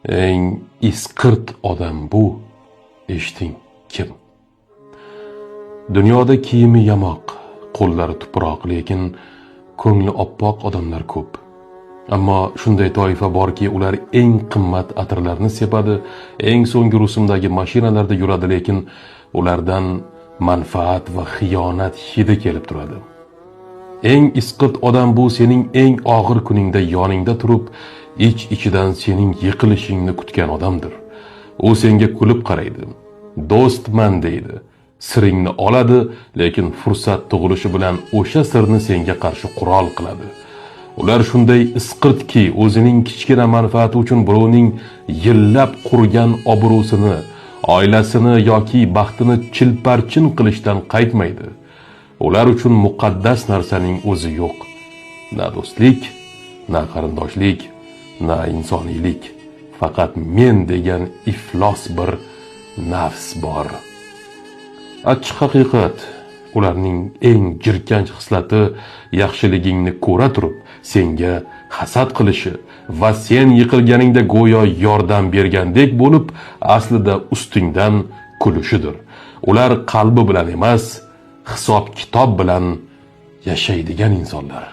Eng isqirt odam bu, eshiting, kim? Dunyoda kiyimi yamoq, qo'llari tuproq, lekin ko'ngli oppoq odamlar ko'p. Ammo shunday toifa borki, ular eng qimmat atirlarni sepadi, eng so'nggi rusumdagi mashinalarda yuradi, lekin ulardan manfaat va xiyonat hidi kelib turadi. Eng isqirt odam bu sening eng og'ir kuningda yoningda turib, ich ichidan sening yiqilishingni kutgan odamdir. U senga kulib qaraydi, do'stman deydi, siringni oladi, lekin fursat tug'ilishi bilan o'sha sirni senga qarshi qurol qiladi. Ular shunday isqirtki, o'zining kichkina manfaati uchun birovning yillab qurgan obro'sini, oilasini yoki baxtini chilparchin qilishdan qaytmaydi. Ular uchun muqaddas narsaning o'zi yo'q. Na do'stlik, na qarindoshlik, na insoniylik. Faqat men degan iflos bir nafs bor. Achchiq haqiqat, ularning eng jirkanch xislati yaxshiligingni ko'ra turib senga hasad qilishi va sen yiqilganingda go'yo yordam bergandek bo'lib, aslida ustingdan kulishidir. Ular qalbi bilan emas, hisob kitob bilan yashaydigan insonlar.